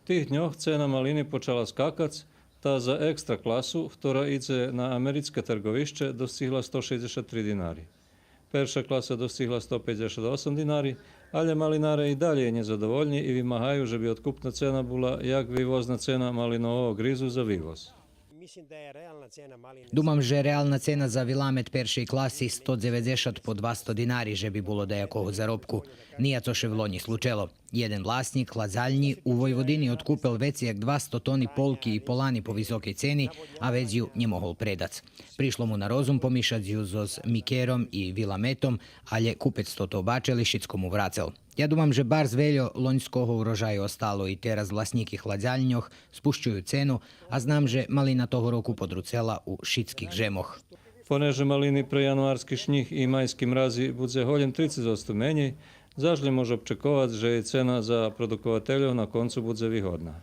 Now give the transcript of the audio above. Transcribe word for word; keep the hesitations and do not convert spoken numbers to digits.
Тих дньох цена малини почала скакац, та за екстра класу, хтора идзе на америцке тарґовище, достигла сто шейдзешат три динари. Перша класа достигла сто пейдзешат осем динари, алє малинаре и далєй нєзадовольни и вимагаю же би откупна цена була як вивозна цена малинового ґризу за вивоз. Думам же реална цена за виламет першей класи сто дзеведзешат по двасто динари же би було даякого заробку. Ният цо ше влонї случело. Єден власнїк гладзальнї у Войводини одкупел вецей як двасто тони полки и полани по високей цени, а вец ю нє могол предац. Пришло му на розум помишац ю зоз микером и виламетом, алє купец тото обачел и шицко му врацел. Я думам же барз вельо лоньского урожаю остало и тераз власнїки гладзальньох спущую цену, а знам же малина того року подруцела у шицких жемох. Понеже малини пре януарски шнїг и майски мрази будзе голєм трицец одсто менєй, заш лєм мож обчековац же и цена за продуковательох на концу будзе вигодна.